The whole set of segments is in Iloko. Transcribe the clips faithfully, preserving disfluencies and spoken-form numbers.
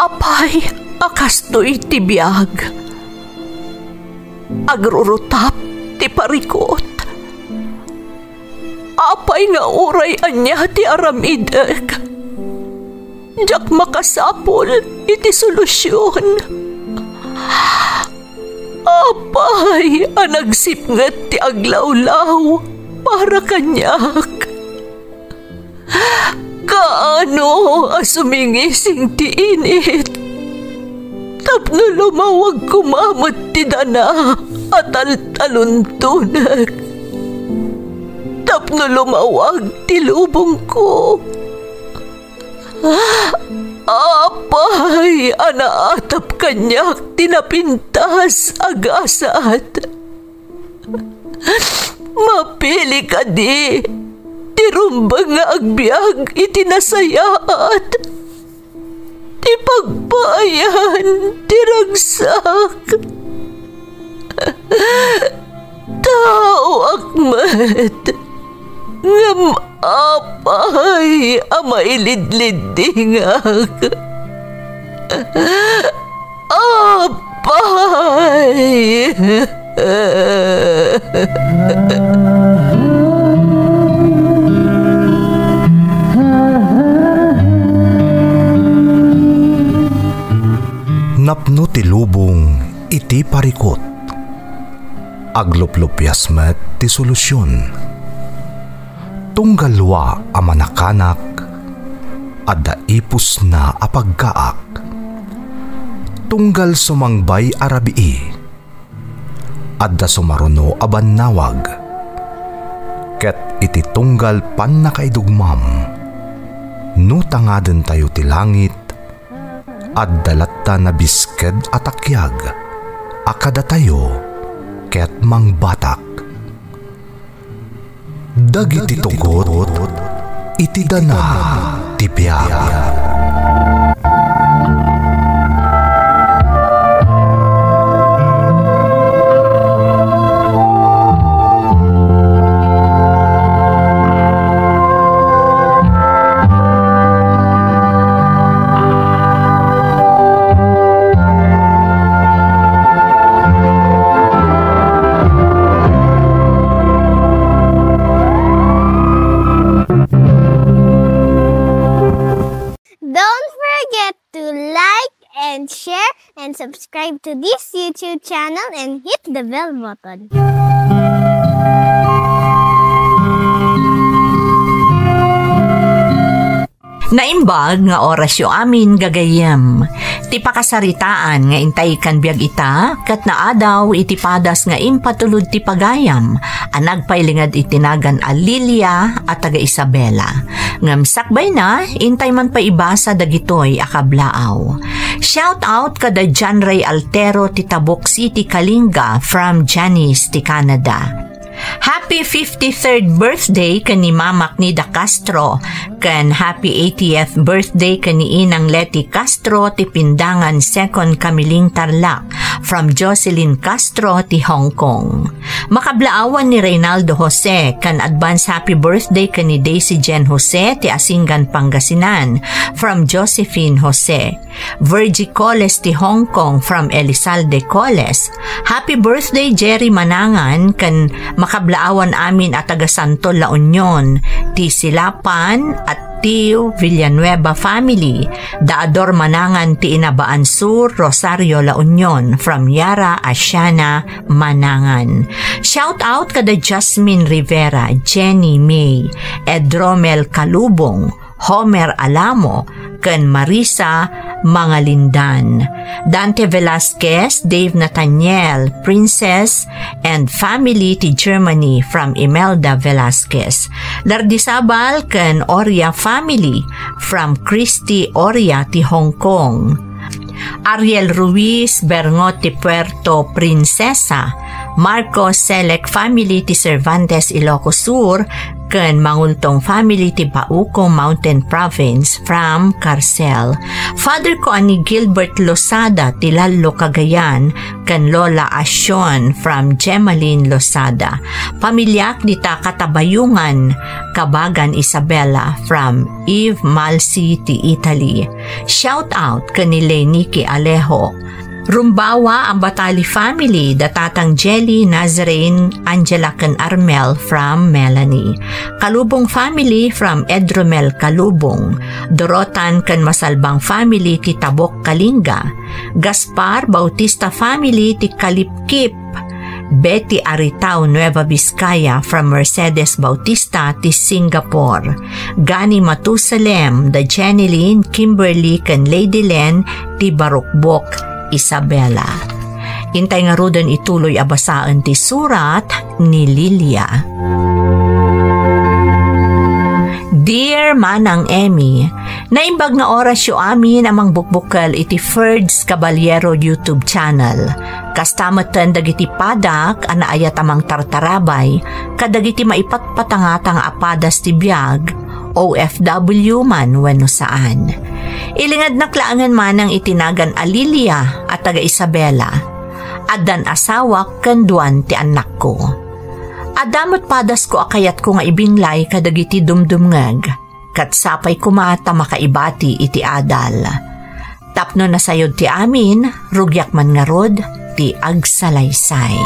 Apay a kastoy ti biag? Agrurutap ti parikut. Apay nga uray ania ti aramidek, diak makasapul iti solusion. Apay a nagsipnget ti aglawlaw para kaniak? Kaano a sumingising ti init tapno lumawag koma met ti dana a taltaluntonek, tapno lumawag ti lubongko? Apay a naatap kaniak ti napintas a gasat? Mapili kadi ti rumbeng nga agbiag iti nasayaat, ti pagpaayan ti ragsak? Taoak met, ngem apay a mailidliddingak? Apay! Napno ti lubong iti parikut. Agluplupias met ti solusion. Tunggal wa a manakanak, adda ipusna a paggaak. Tunggal sumangbay a rabii, adda sumaruno a bannawag. Ket iti tunggal pannakaidugmam, no tangadentayo ti langit, adda latta nabisked a takiag a kadatayo ket mangbatak. Dagiti tugot iti dana ti biag. Don't forget to like and share and subscribe to this YouTube channel and hit the bell button. Naimbag nga orasyo amin, gagayyem. Ti pakasaritaan nga intay kan biag ita, ket naadaw iti padas nga impatulod ti pagayam a nagpailinged iti nagan a Lilia a taga Isabela. Ngem sakbayna, intay man pay ibasa dagitoy a kablaaw. Shout out kada John Ray Altero ti Tabuk City, Kalinga, from Janice ti Canada. Happy fifty-third birthday ken ni Mamak Nida Castro, ken happy eightieth birthday ken ni Inang Leti Castro ti Pindangan, Second Camiling, Tarlac, from Jocelyn Castro ti Hong Kong. Makablaawan ni Reynaldo Jose, ken advance happy birthday ken ni Daisy Jane Jose ti Asingan, Pangasinan, from Josephine Jose. Virgie Coles ti Hong Kong from Elizalde Coles. Happy birthday, Jerry Manangan, ken makablaawan amin a taga Santo La Union, ti Silapan, at Tio Villanueva family, da Ador Manangan ti Inabaan Sur, Rosario La Union, from Yara Asiana Manangan. Shout out kada Jasmine Rivera, Jenny May, Edromel Kalubong, Homer Alamo, ken Marisa Mangalindan. Dante Velasquez, Dave Nathaniel, Princess, and family ti Germany from Imelda Velasquez. Lardisabal ken Oria family from Christy Oria ti Hong Kong. Ariel Ruiz Berngot ti Puerto Princesa, Marcos Selec family ti Cervantes, Ilocos Sur, ken Mangultong family ti Bauco Mountain Province from Carcel. Father ko a ni Gilbert Losada ti Lallo, Cagayan, ken Lola Asyon from Gemaline Losada. Pamiliak dita Katabayungan, Kabagan, Isabela from Eve Malsi ti Italy. Shout out ken ni Lenny ki Alejo. Rumbawa, Ambatali family, da Tatang Jelly, Nazarene, Angela, ken Armel from Melanie. Kalubong family from Edromel Kalubong. Dorotan ken Masalbang family ti Tabok, Kalinga. Gaspar Bautista family ti Kalipkip. Betty Aritao, Nueva Vizcaya, from Mercedes Bautista ti Singapore. Gani Matusalem, da Jenny Lynn, Kimberly, ken Lady Len ti Barukbok, Isabela. Intay ngaruden ituloy a basaen ti surat ni Lilia. Dear Manang Emmy, naimbag nga orasyo amin a mangbukbukel iti Ferds Caballero YouTube channel. Kasta metten dagiti padak a naayat a mangtartarabay kadagiti maipatpatangatang a padas ti biag, O F W man wenno saan. Ilingednak laengen manang iti nagan a Lilia a taga Isabela. Addan asawak ken duan ti annakko. Adda met padasko a kayatko nga ibinglay kadagiti dumdumngeg, ket sapay koma ta makaibati iti adal. Tapno nasayod ti amin, rugiak man ngarud ti agsalaysay.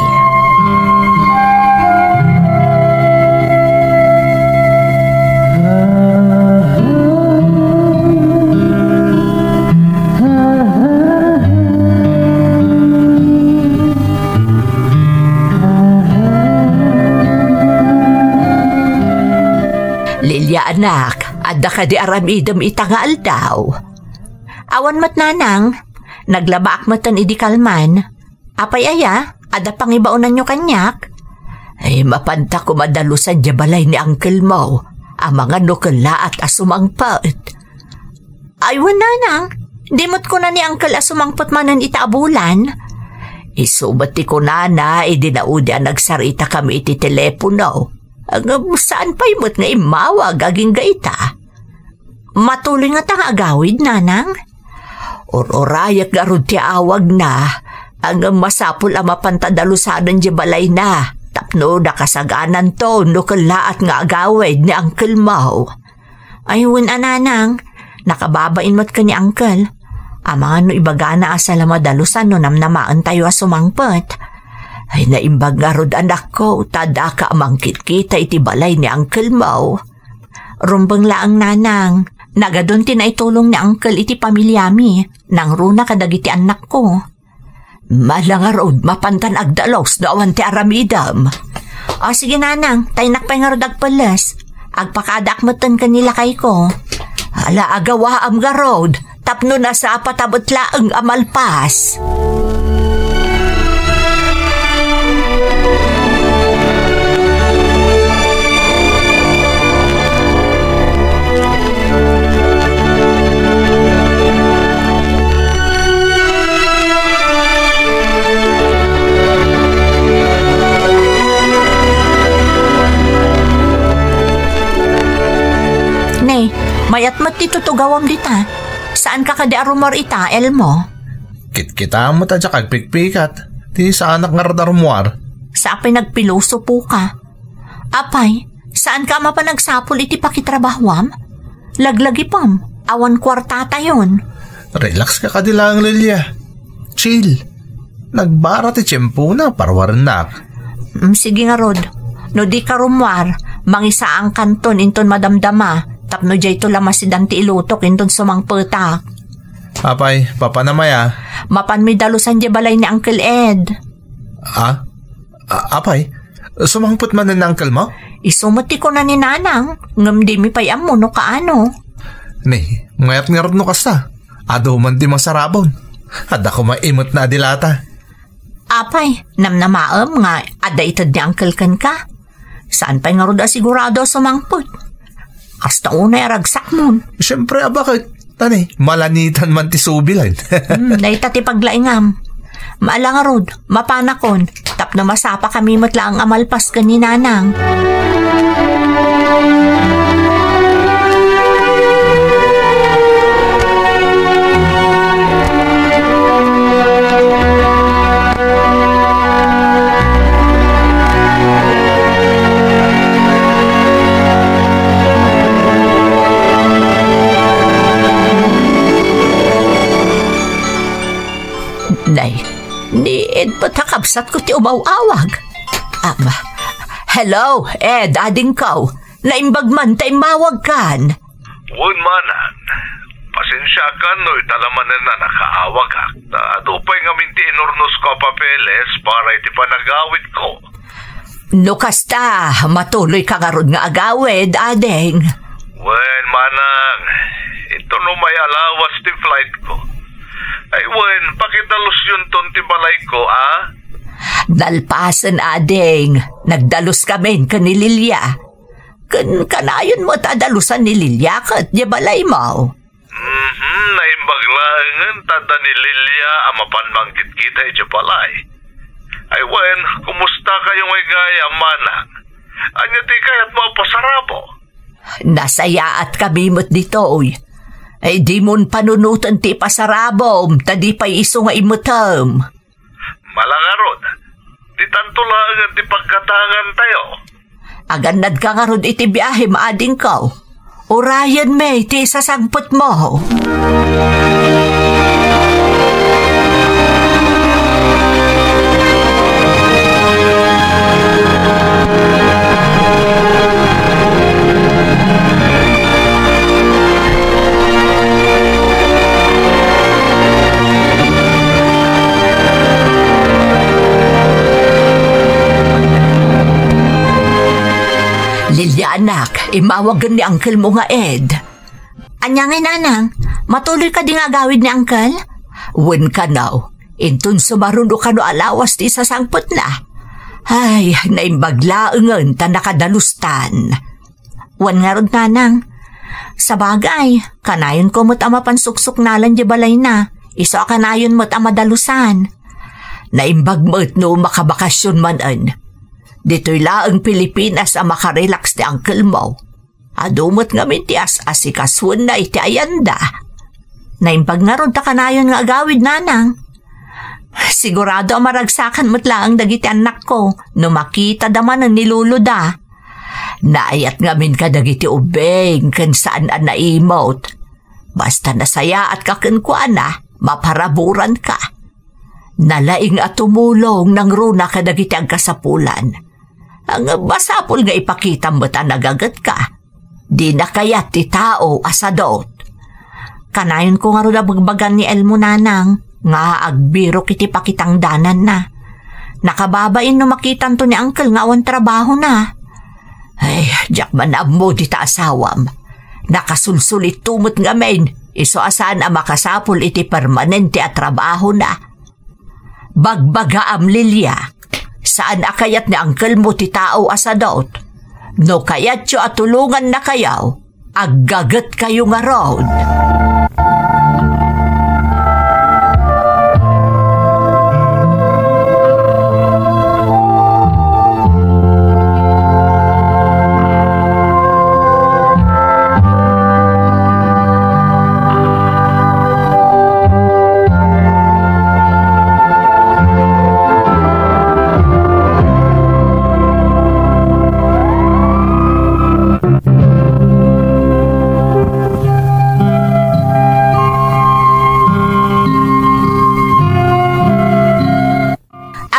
Lilia, anak, adda kadi aramidem ita nga aldaw? Awan met, nanang. Naglabaak metten idi kalman. Apay aya, adda pangibaonanyo kaniak? Ay, mapanta koma dalusan diay balay ni uncle mo. Amangan no kellaat a sumangpet. Ay, wen, nanang. Di met kuna ni uncle a sumangpet manen ita a bulan. Isu met ti kunana idi naudi a nagsaritakami iti telepono. Ngem saan pay met nga immawag agingga ita. Matuloy ngata nga agawid, nanang? Ur-urayak ngarud ti awagna, ngem masapul a mapanta dalusanen diay balayna tapno nakasagananto no kellaat nga agawid ni uncle mo. Ay, wen a, nanang, nakababain met ken ni uncle. Amangan no ibagana a saan la madalusan no namnamaentayo a sumangpet. Ay, naimbag ngarud, anakko, ta daka a mangkitkita iti balay ni uncle mo. Rumbeng laeng, nanang. Nagadun ti naitulong ni uncle iti pamiliami. Nangruna kadagiti annakko. Mala ngarud, mapantan agdalus no awan ti aramidem. O, sige, nanang, ta innak pay ngarud agpelles. Agpakadaak metten ken ni lakayko. Ala, agawaam ngarud, tapno nasapata met laeng a malpas. Ne, mayat met ti tutugawam dita. Saanka kadi a rummuar ita, Elmo? Kitkitaem met a diak agpikpikat. Ti saanak ngarud a rummuar. Sapay nagpilosopoka. Apay, saanka a mapan agsapul iti pakitrabahoam? Laglagipem, awan kuartatayon. Relax ka kadi laeng, Lilia. Chill. Nagbara ti tiempona, parwarennak. Mm, sige ngarud. No dika rummuar, mangisaangkanton inton madamdama, tapno diayto la masidan ti ilutok inton sumangpetak. Apay, papanam aya? Mapanmi dalusan diay balay ni Uncle Ed. Ah? A-, apay, sumangpet manen ni uncle mo? Isu met ti kuna ni Nanang, ngem dimi pay ammo no kaano. Ni, mayat ngarud no kasta. Adu man ti masarabon. Adda koma imet na a dilata. Apay, namnamaem nga adda ited ni uncle kenka? Saan pay ngarud a sigurado a sumangpet? Kasta unay a ragsakmon. Siyempre, a, baket? Tani, malanitan man ti subilan. Hmm, dayta ti paglaingam. Maala ngarud, mapanakon, tapno masapakami met laeng a malpas ken ni Nanang. Nay, ni Ed met a kabsatko ti umaw-awag. Am, hello, Ed, adingko. Naimbag man ta immawagkan. Wen, manang. Pasensiakan no ita la manen a nakaawagak. Ta adu pay ngamin ti inurnosko a papeles para iti panagawidko. No kasta, matuloyka ngarud nga agawid, ading. Wen, manang. Inton umay alawas ti flightko. Ay, wen, pakidalusyonton ti balayko, a? Nalpasen, ading. Nagdaluskamin ken ni Lilia. Ken kanayon met a dalusan ni Lilia ket diay balaymo. Mhm, naimbag laengen ta adda ni Lilia a mapan mangkitkita idiay balay. Ay wen, kumustakayo ngay gayam, manang? Ania ti kayatmo a pasarabo? Nasayaatkami met ditoy. Ay, dimon panunoten ti ipasarabom, ta di pay isu nga imetem. Mala ngarud, ditanto laengen ti pagkatangantayo. Agannadka ngarud iti biahem, adingko. Urayenmi ti isasangpetmo. Lilia, anak, imawagen ni uncle mo nga Ed. Ania ngay, nanang? Matuloy kadi nga agawid ni uncle? Wen kano, inton sumaruno kano a lawas ti isasangpetna. Ay, naimbag laengen ta nakadalustan. Wen ngarud, nanang. Sabagay, kanayonko met a mapan suksuknalan diay balayna. Isu a kanayon met a madalusan. Naimbag met no makabakasyon manen. Ditoy laeng Pilipinas a makarelax ti uncle mo. Adu met ngamin ti as-asikasuenna iti ayanda. Naimbag ngarud ta kanayon nga agawid, nanang. Sigurado a maragsakan met laeng dagiti annakko no makitada manen ni loloda. Naayat ngamin kadagiti ubbing ken saan a naimot. Basta nasayaatka kenkuana, maparaburanka. Nalaing a tumulong nangruna kadagiti agkasapulan. Ngem masapul nga ipakitam met a nagagetka. Dina kayat ti tao a sadot. Kanayonko ngarud a bagbagan ni Elmo, nanang, nga agbirok iti pakitangdananna. Nakababain no makitanto ni uncle nga awan trabahona. Ay, diak man ammo dita asawam. Nakasulsulito met ngamin, isu a saan a makasapul iti permanente a trabahona. Bagbagaam, Lilia, saan a kayat ni uncle mo ti tao a sadot. No kayatyo a tulongannakayo, aggagetkayo ngarud.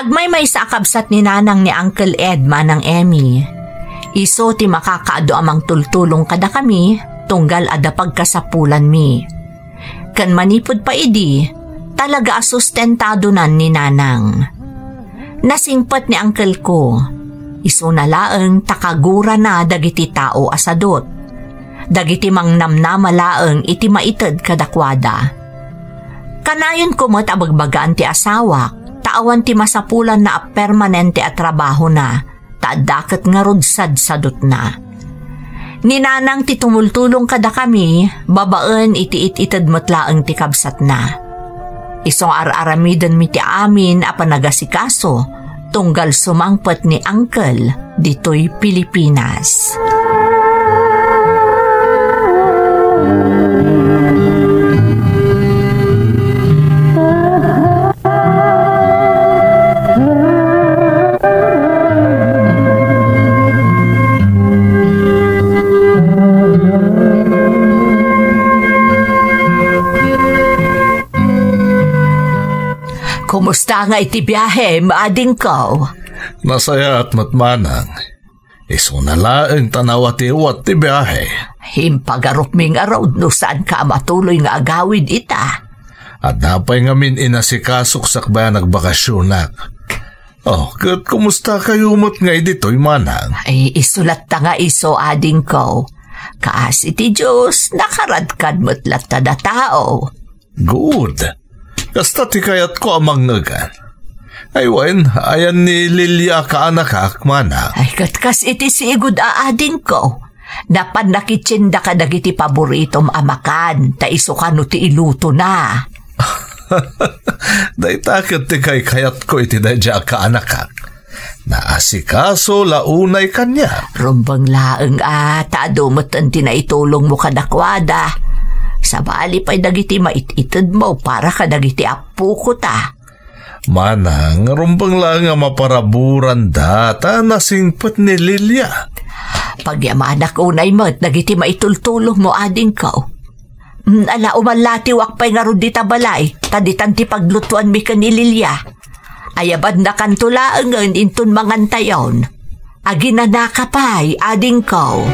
Agmaymaysa a kabsat ni nanang ni Uncle Ed, Manang Emmy. Isu ti makakaadu a mangtultulong kadakami, tunggal adda pagkasapulanmi. Ken manipud pay idi, talaga a sustentadonan ni nanang. Nasingpet ni uncle ko. Isuna laeng ta kagurana dagiti tao a sadot. Dagiti mangnamnama laeng iti maited kadakuada. Kanayonko met a bagbagaan ti asawak, ta awan ti masapulanna a permanente a trabahona, ta adda ket ngarud sadsadotna. Ni nanang ti tumultulong kadakami, babaen iti it-ited met laeng ti kabsatna. Isu nga ar-aramidenmi ti amin a panagasikaso, tunggal sumangpet ni Uncle ditoy Pilipinas. Kumusta ngay ti biahem, adingko? Nasayaat met, manang. Isuna laeng ta nawatiwat ti biahe. Impagarupmi ngarud no saanka a matuloy nga agawid ita. Adda pay ngamin inasikasok sakbay a nagbakasionak. Oh, ket kumusta kayo met ngay ditoy, manang? Ay, isu latta nga isu, adingko. Kaasi ti Dios, nakaradkad met latta datao. Good. Kasta ti kayatko a mangngeg. Ay wen, ayan ni Lilia a kaanakak, manang? Ay, ket kas iti sigud a adingko. Napan nakitchinda kadagiti paboritom a makan, ta isu kano ti ilutona. Dayta ket ti kaykayatko iti daydiay a kaanakak. Naasikaso la unay kaniak. Rumbeng laeng a, ta adu met ti naitulongmo kadakuada. Sabali pay dagiti mait-itedmo para kadagiti appoko ta. Manang, rumbeng laeng a maparaburanda ta nasingpet ni Lilia. Pagyamanak unay met dagiti maitultulongmo, adingko. Mm, ala, umallatiwak pay ngarud dita balay, ta ditan ti paglutuanmi ken ni Lilia. Ayabannakanto laengen inton mangantayon. Aginanaka pay, adingko.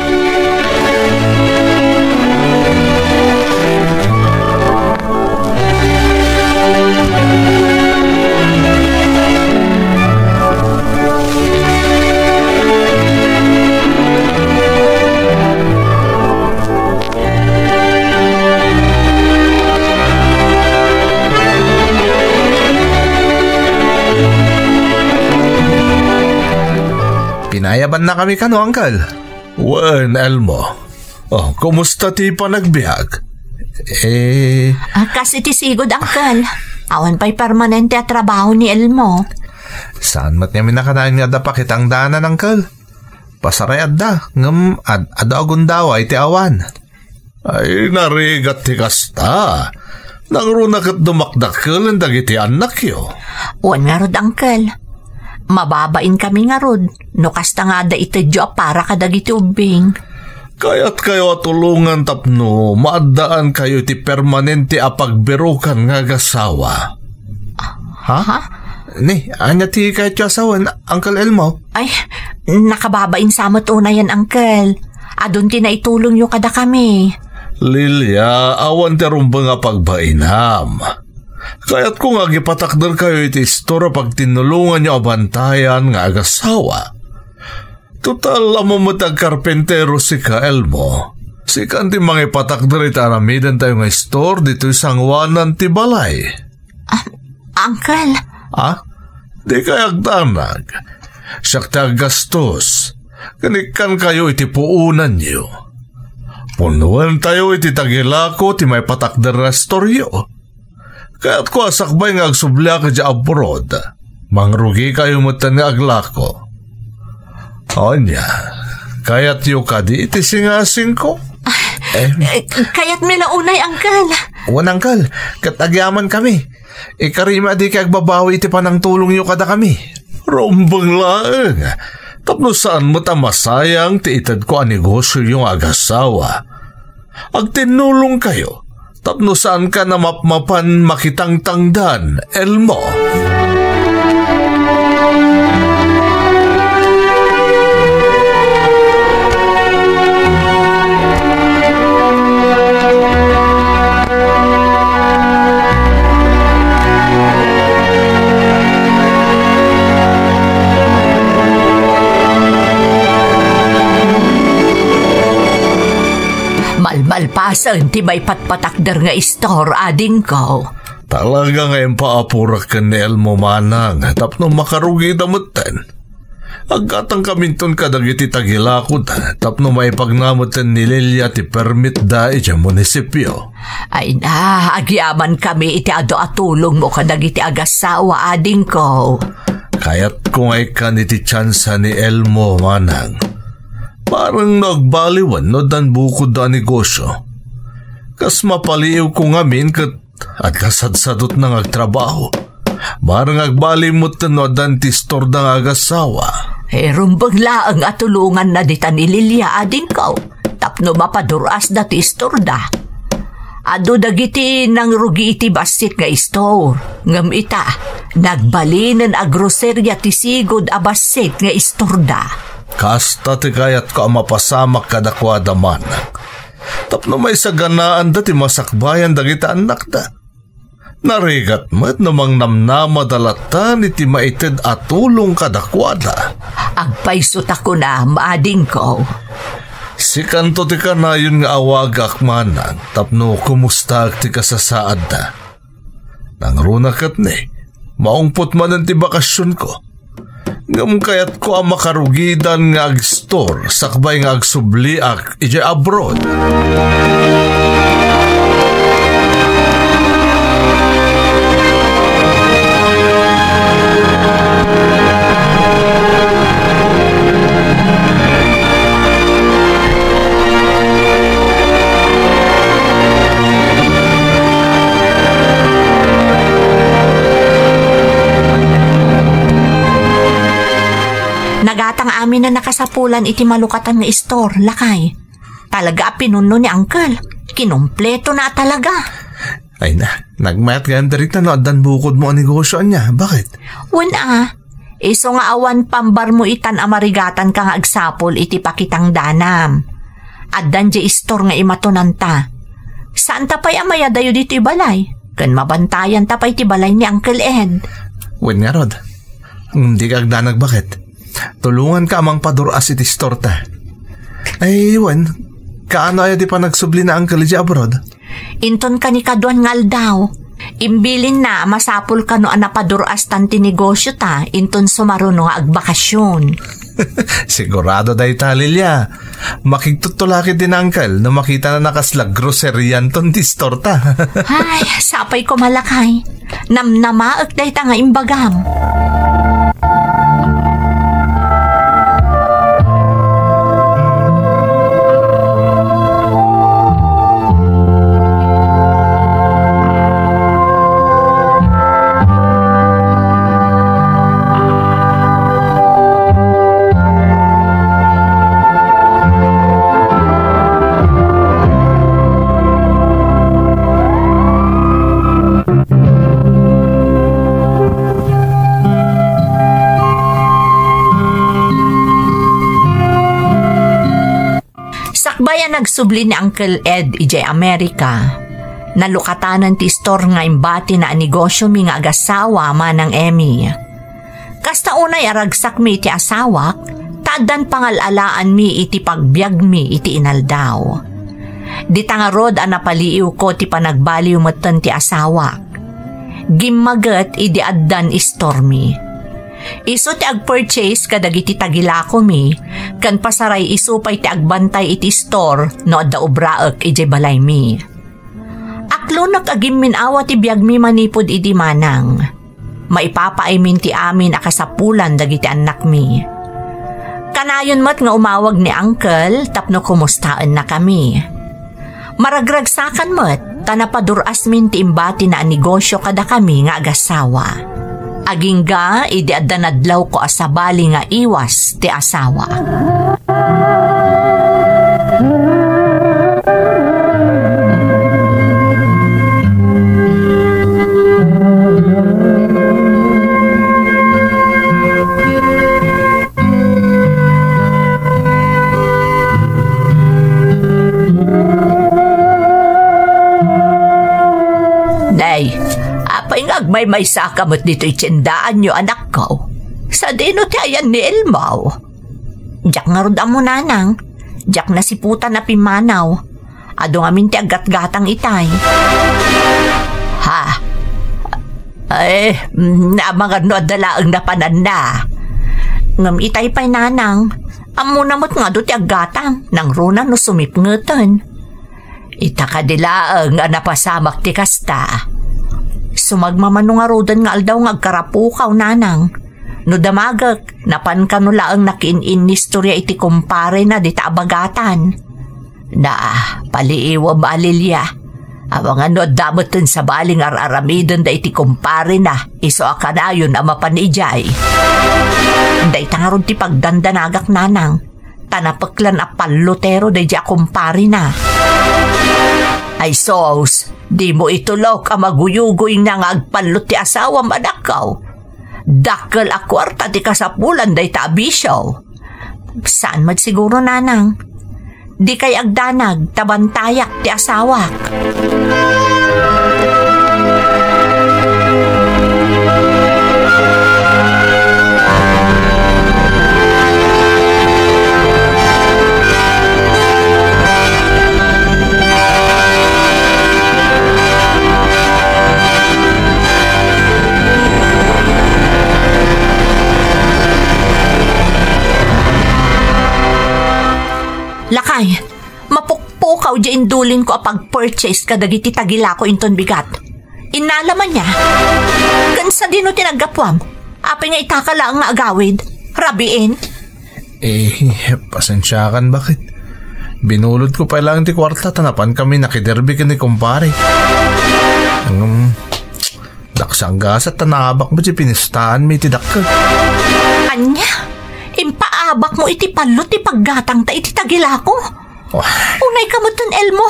Pinayabannakami kano, Uncle. Wen, Elmo. Oh, kumusta ti panagbiag? Eh, Ah, kas iti sigud, Uncle. Awan pay permanente a trabaho ni Elmo. Saan met ngamin a kanayon nga adda pakitangdanan, Uncle? Pasaray adda, ngem ad-, adda agundaway ti awan. Ay, narigat ti kasta. Nangruna ket dumakdakkelen dagiti annakyo. Wen ngarud, Uncle. Mababainkami ngarud, no kasta nga adda itedyo a para kadagiti ubbing. Kayatkayo a tulongan tapno maaddaankayo iti permanente a pagbirukan nga agasawa. Ha? Ha? Ni, ania ti kayatyo a sawen, Uncle Elmo? Ay, nakababain sa met unayen, Uncle. Adun ti naitulongyo kadakami. Lilia, awan ti rumbeng a pagbainam. Kayatko nga agipatakderkayo iti istor a pagtinnulonganyo a bantayan nga agasawa. Total, ammom met a karpintero sika, Elmo. Sikan ti mangipatakder iti aramidentayo nga istor ditoy sangoanan ti balay. Ah, Uncle? Ah? Dikay agdanag. Siak ti aggastos. Ken ikkankayo iti puonanyo. Punnoentayo iti tagilako ti maipatakder nga istoryo. Kayatko a sakbay nga agsubliak idiay abroad, mangrugikayo metten nga aglako. Ania, kayatyo kadi iti singasingko? Eh? Eh, kayatmi la unay, Uncle. Wen, Uncle, ket agyamankami. Ikarimi a dikay agbabawi iti panangtulongyo kadakami. Rumbeng laeng, tapno saan met a masayang ti itedko a negosioyo nga agasawa. Agtinnulongkayo tapno saankan a mapmapan makitangtangdan, Elmo. Malmalpasen ti maipatpatakder nga istor, adingko. Talaga nga impaapurak ken ni Elmo manang tapno makarugida metten. Aggatangkaminton kadagiti tagilakoda tapno maipagna metten ni Lilia ti permitda idiay munisipio. Ay na, agyamankami iti adu a tulongmo kadagiti agassawa, adingko. Kayatko nga ikkan iti tiansa ni Elmo, manang. Bareng no agbaliwen no addan bukodda a negosio. Kas mapaliiwko ngamin ket adda sadsadutna nga agtrabaho. Bareng agbali metten no addan ti istorda nga agassawa. Eh, rumbeng laeng a tulonganna ditan ni Lilia, adingko, tapno mapadur-asda ti istorda. Adu dagiti nangrugi iti bassit nga istor, ngem ita, nagbalinen a groseria ti sigud a bassit nga istorda. Kasta ti kayatko a mapasamak kadakuada, manang. Tapno maisaganaanda ti masakbayan dagiti annakda. Narigat met no mangnamnamada latta iti maited a tulong kadakuada. Agpayso ta kunam, adingko. Sikanto ti kanayon nga awagak, manang, tapno kumustaak ti kasasaadda. Nangruna ket ni, maungpot manen ti bakasionko. Ngem kayatko a makarugidan nga agstor sakbay nga agsubliak idiay abroad. Nagatang amin a nakasapulan iti malukatan nga istor, lakay. Talaga a pinunno ni Uncle. Kinumpleto na talaga. Ay na, nagmayat gayam dita no addan bukodmo a negosyo, ania? Bakit? Wen a, isu nga awan pambarmo itan a marigatanka nga agsapul iti pakitangdanam. Addan diay istor nga imatonanta. Saanta pay a mayadayo ditoy balay, ken mabantayanta pay ti balay ni Uncle Ed. Wen ngarud, ngem dika agdanag, bakit? Tulonganka a mangpadur-as iti istorta. Ay, wen, kaano aya ti panagsubli na Uncle idiay abroad? Inton kanikaduan nga aldaw, imbilinna a masapul kano a napadur-astan ti negosyota inton sumaruno nga agbakasyon. Sigurado dayta, Lilia. Makigtuttulak iti ni Uncle no makitana a kasla groserianton ti istorta. Ay, sapay koma, lakay. Namnamaek dayta nga imbagam. Sakbay a nagsubli ni Uncle Ed idiay Amerika, nalukatanan ti istor nga imbatina a negosyomi nga agasawa, Manang Emmy. Kasta unay a ragsakmi iti asawak, ta addan pangal-alaanmi iti pagbiagmi iti inaldaw. Dita ngarud a napaliiwko ti panagbaliw metten ti asawak. Gimmaget idi addan istormi. Isu ti agpurchase kadagiti tagilakomi, ken pasaray isu pay ti agbantay iti istor no adda obraek idiay balaymi. Aklonek a gimmin-awa ti biagmi manipud idi, manang. Maipapaaymin ti amin a kasapulan dagiti annakmi. Kanayon met nga umawag ni Uncle tapno kumustaennakami. Maragragsakan met ta napadur-asmin ti imbatina a negosyo kadakami nga agasawa. Agingga idi adda nadlawko a sabali nga iwas ti asawa. Nay, apay nga agmaymaysaka met ditoy tiendaanyo, anakko? Sadino ti ayan ni Elmo? Diak ngarud ammo, nanang. Diak nasiputan a pimmanaw. Adu ngamin ti aggatgatang itay. Ha? Ay, mm, amangan no adda laeng napananna. Ngem itay pay, nanang, ammona met nga adu ti aggatang, nangruna no sumipngeten. Ita kadi laeng a napasamak ti kasta. Sumagmamano ngaruden nga aldaw nga agkarapukaw, nanang. No damagek, napan kano laeng nakiin-innistoria iti kumparena dita a bagatan. Na, paliiwem a, Lilia. Amangan no adda metten sabali nga ar-aramidenda iti kumparena, isu a kanayon a mapan idiay. Dayta ngarud ti pagdandanagak, nanang. Ta napeklan a pallotero daydiay a kumparena. Ay sus, dimo itulok a maguyugoyna nga agpallot ti asawam, anakko. Dakkel a kuarta ti kasapulan dayta a bisio. Saan met siguro, nanang. Dikay agdanag, ta bantayak ti asawak. Lakay, mapukpukaw di indulinko a pag-purchase kadagiti tagilako inton bigat. Innala man nia. Ken sadino ti naggapuam? Apay nga itaka laeng nga agawid? Rabiin? Eh, pasensiakan, baket. Binulodko pay laeng ti kuarta ta napankami nakiderbi ken ni kumpare. Ngem, daksa a gasat ta naabakmo ti pinistaanmi iti dakkel. Ania? Impaabakmo iti pallot ti paggatangta iti tagilako? Oh. Unayka metten, Elmo.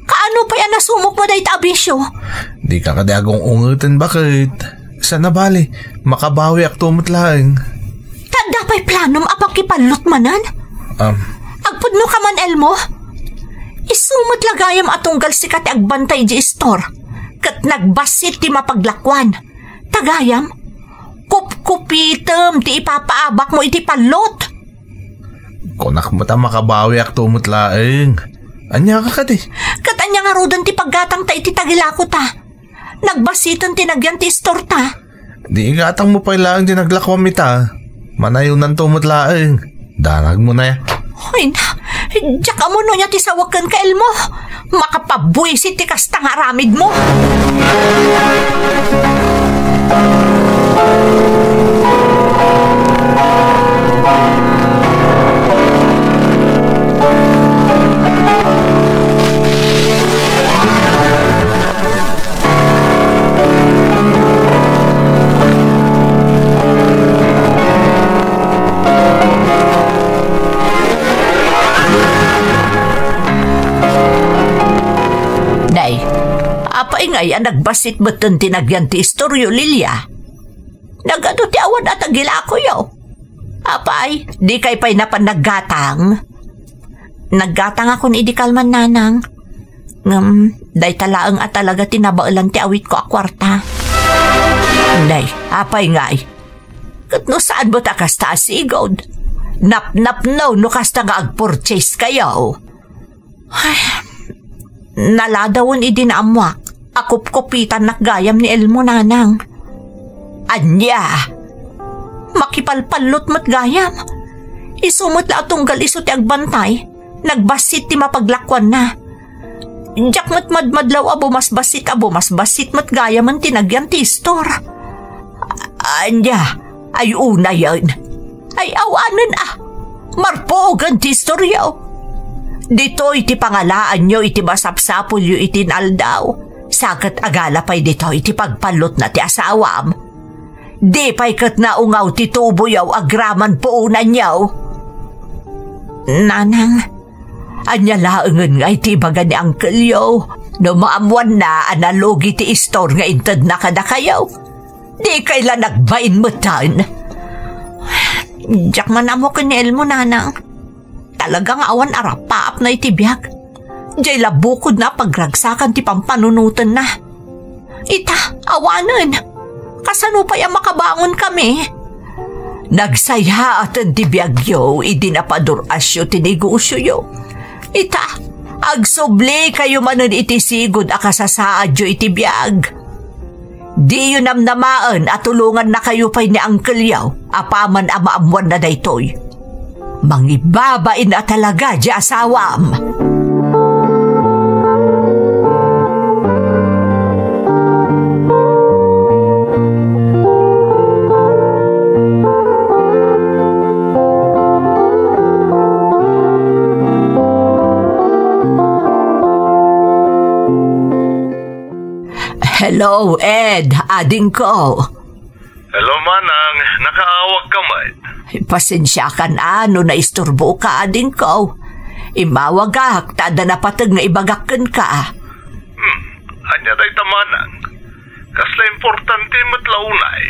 Kaano pay a nasumokmo dayta a bisio? Dika kadi agung-ungeten, baket. Saan a bale, makabawiakto met laeng. Ta adda pay planom a pakipallot manen? Um. Agpudnoka man, Elmo. Isu met la gayam a tunggal sika ti agbantay idiay istor, ket nagbassit ti mapaglakuan. Ta gayam, kupkupitem ti ipapaabakmo iti pallot. Kunak met a makabawiakto met laeng. Ania ka kadi? Ket ania ngaruden ti paggatangta iti tagilakota? Nagbassiten ti nagyan ti istorta. Di igatangmo pay laeng ti naglakuam ita. Manayonanto met laeng. Danagmo na ya. Ay na, diak ammo no ania ti sawek kenka, Elmo. Makapabuisit ti kasta nga aramidmo. Nay, apay ngay a nagbassit metten ti nagyan ti istoryo, Lilia? Nagadu ti awan a tagilakoyo? Apay, dikay pay napan naggatang? Naggatangakon idi kalman, nanang. Ngem, dayta laeng a talaga ti nabaelan ti awitko a kuarta. Nay, apay ngay? Ket no saan met a kasta a sigud? Napnapno no kasta nga agpurchase kayo. Ay, naladawen idi naammuak a kupkupitannak gayam ni Elmo, nanang. Ania? Makipalpallot met gayam. Isu met la a tunggal isu ti agbantay, nagbassit ti mapaglakuanna. Diak met madmadlaw a bumasbassit a bumasbassit met gayamen ti nagyan ti istor. Ania? Ay unayen. Ay awanen a. Marpuogen ti istoryo. Ditoy ti pangalaanyo iti masapsapulyo iti inaldaw. Sa ket agala pay ditoy ti pagpallotna ti asawam. Di pay ket naungaw ti tuboyo agraman puonanyo. Nanang, ania laengen nga iti ibaga ni angkelyo no maammuanna a nalugi ti istor nga intedna kadakayo? Dikay la nagbain metten. Diak man ammo ken ni Elmo, nanang. Talaga nga awan a rapaapna iti biag. Diay la bukodna a pagragsakan ti pampanunotenna. Ita, awanen. Kasano pay a makabangon kami? Nagsayaaten ti biagyo idi napadur-asyo ti negosioyo. Ita, agsubli kayo manen iti sigud a kasasaadyo iti biag. Diyo namnamaen a tulongannakayo pay ni angkelyo apaman a maammuanna daytoy. Mangibabain a talaga di asawam. Hello, Ed, adingko. Hello, Manang. Nakaawag ka met? Pasensiakan a no naisturboka, adingko. Immawagak ta adda napateg nga ibagak kenka. Ania dayta, manang? Kasla importante met la unay?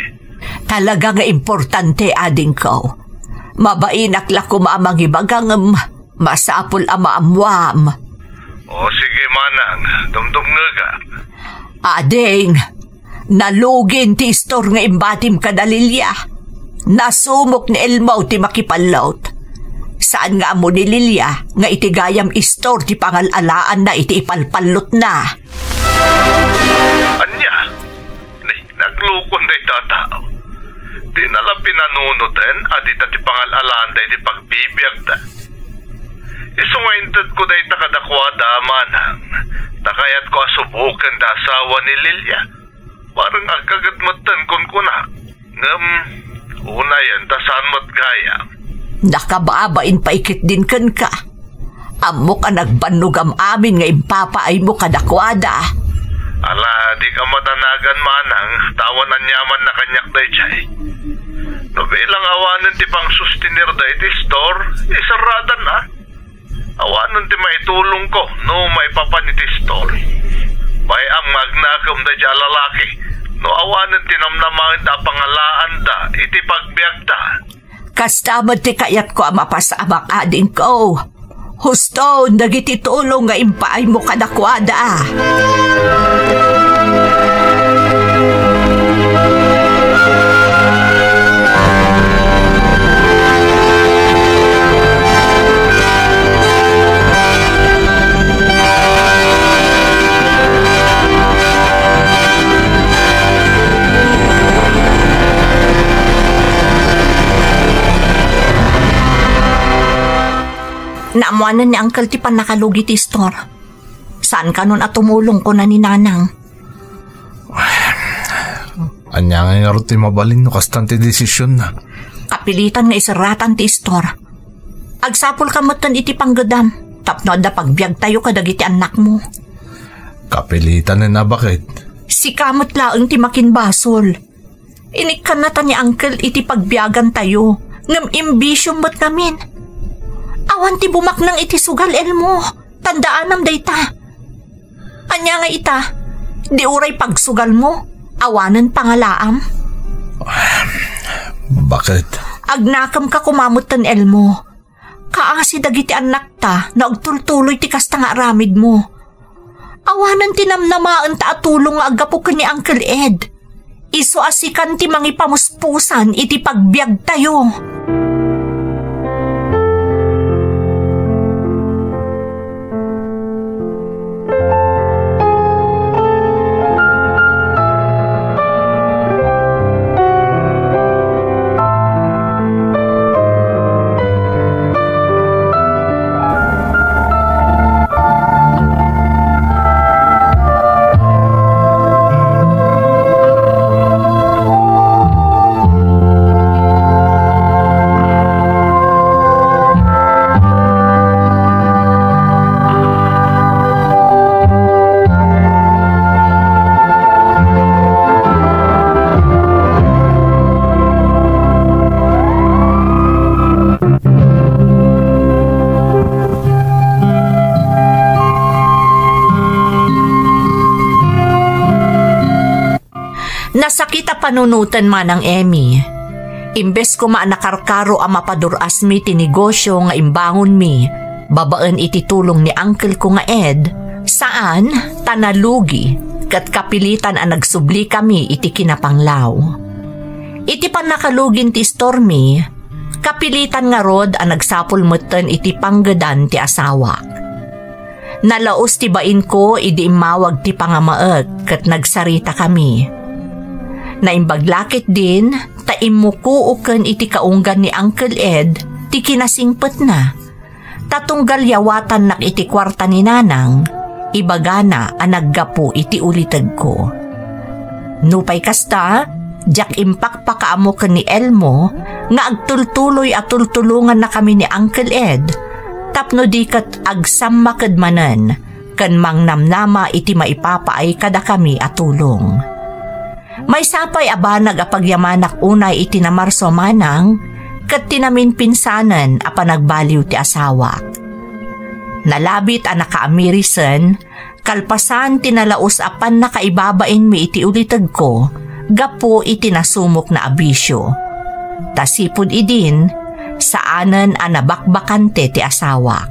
Talaga nga importante, adingko. Mabainak la koma a mangibaga ngem masapul a maammuam. O, sige, manang. Dumdumngegak. Ading, nalugin ti istor nga imbatim kada Lilia. Nasumok ni Elmo ti makipallot. Saan nga ammo ni Lilia nga iti gayam istor ti pangal-alaanna iti ipalpallotna. Ania? Ni, naglukon dayta a tao. Dina la pinanunoten a dita ti pangal-alaanda iti pagbibiagda. Isu nga intedko dayta kadakuada, manang, ta kayatko a suboken ti asawa ni Lilia. Bareng agkaget metten kunkunak. Ngem, unayen ta saan met gayam. Nakababain pay ketdin kenka. Ammok a nagbannogam amin nga impapaaymo kadakuada. Ala, dika madanagan, manang, ta awan aniamanna kaniak daydiay. No bilang awanen ti pangsustenerda iti istor, iserradanna. Awanen ti maitulongko no maipapan iti istor. Bay-am nga agnakem daydiay a lalaki no awanen ti namnamaenda a pangalaanda iti pagbiagda. Kasta met ti kayatko a mapasamak, adingko. Huston dagiti tulong nga impaaymo kadakuada. Naammoanen ni Uncle ti pannakalugi ti istor. Saan kanon a tumulong, kuna ni Nanang. Ania nga ngarud ti mabalin no kastan ti desisionna? Kapilitan nga iserratan ti istor. Agsapulka metten iti panggedam tapno adda pagbiagtayo kadagiti annakmo. Kapilitanen a baket? Sika met laeng ti makinbasol. Inikkannata ni Uncle iti pagbiagantayo, ngem imbisiom met ngamin. Awan ti bumaknang iti sugal, Elmo. Tandaanam dayta. Ania nga ita? Di uray pagsugalmo, awanen pangalaam? Baket? Agnakemka koma metten, Elmo. Kaasi dagiti annakta no agtultuloy ti kasta nga aramidmo. Awanen ti namnamaenta a tulong nga aggapu ken ni Uncle Ed. Isu a sikan ti mangipamuspusan iti pagbiagtayo. Nasakit a panunoten, Manang Emmy. Imbes koma a nakarkaro a mapadur-asmi ti negosio nga imbangonmi babaen iti tulong ni uncle ko nga Ed, saan, ta nalugi ket kapilitan a nagsublikami iti kinapanglaw. Iti pannakalugin ti istormi, kapilitan ngarud a nagsapul metten iti panggedan ti asawak. Nalaus ti bainko idi immawag ti pangamaek ket nagsaritami. Naimbag la ketdin ta immukoken iti kaunggan ni Uncle Ed ti kinasingpetna. Ta tunggal yawatannak iti kuarta ni Nanang, ibagana a naggapu iti ulitegko. Nupay kasta, diak impakpakaammo ken ni Elmo nga agtultuloy a tultulongannakami ni Uncle Ed tapno di ket agsammaked manen ken mangnamnama iti maipapaay kadakami a tulong. Maysa pay a banag a pagyamanak unay iti namarso a manang ket ti naminpinsanen a panagbaliw ti asawak. Nalabit a nakaamirisen kalpasan ti nalaus a pannakaibabainmi iti ulitegko gapu iti nasumokna a bisio. Ta sipud idin, saanen a nabakbakante ti asawak.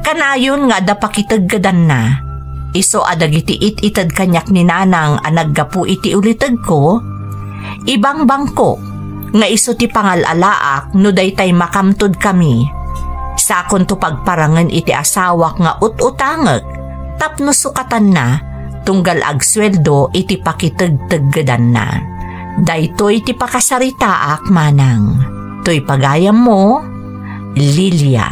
Kanayon nga adda pakiteggedanna, isu a dagiti it-ited kaniak ni Nanang a naggapu iti ulitegko, ibangbangko nga isu ti pangal-alaak no daytay makamtod kami. Sakonto pagparangen iti asawak nga ut-utangek tapno sukatanna tunggal agsueldo iti pakitegteggedanna. Daytoy ti pakasaritaak manang. Toy pagayammo, Lilia.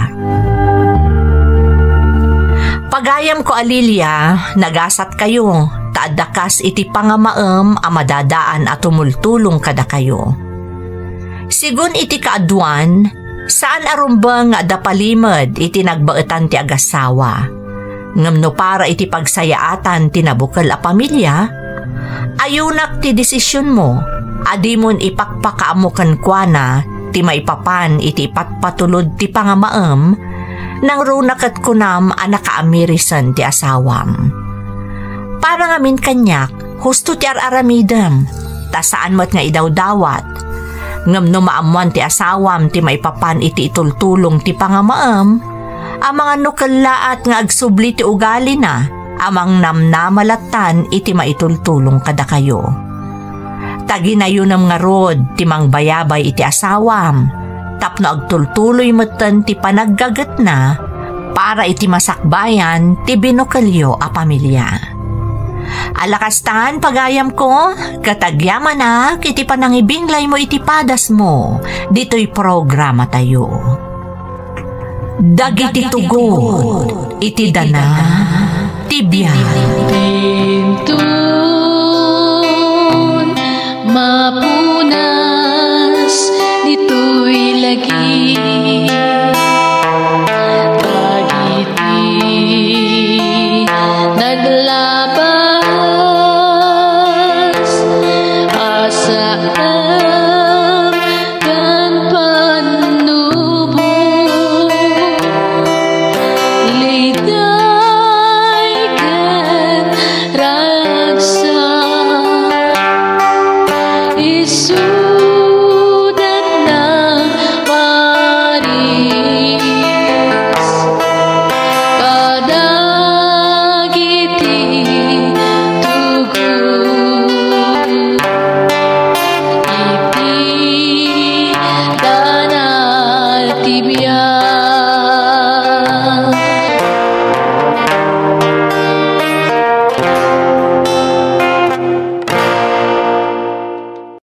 Pagayamko a Lilia, nagasatkayo, ta adda kas iti pangamaem a madadaan a tumultulong kadakayo. Sigun iti kaaduan, saan a rumbeng nga adda palimed iti nagbaetan ti agassawa. Ngem no para iti pagsayaatan ti nabukel a pamilia, ayunak ti desisionmo a dimon ipakpakaammo kenkuana ti maipapan iti ipatpatulod ti pangamaem, nangruna ket kunam a nakaamirisan ti asawam. Para ngamin kaniak, husto ti ar-aramidem, ta saan met nga idawdawat. Ngem no maammoan ti asawam ti maipapan iti itultulong ti pangamaem, amangan no kellaat nga agsubli ti ugalina a mangnamnama lattan iti maitultulong kadakayo. Ta ginayonem ngarud ti mangbayabay iti asawam, tapno agtultuloy metten ti panaggagetna para iti masakbayan ti binukelyo a pamilia. Alakastan, pagayamko, ket agyamanak iti panangibinglaymo iti padasmo ditoy programatayo. Dagiti tugot iti dana ti biag. Inton mapuna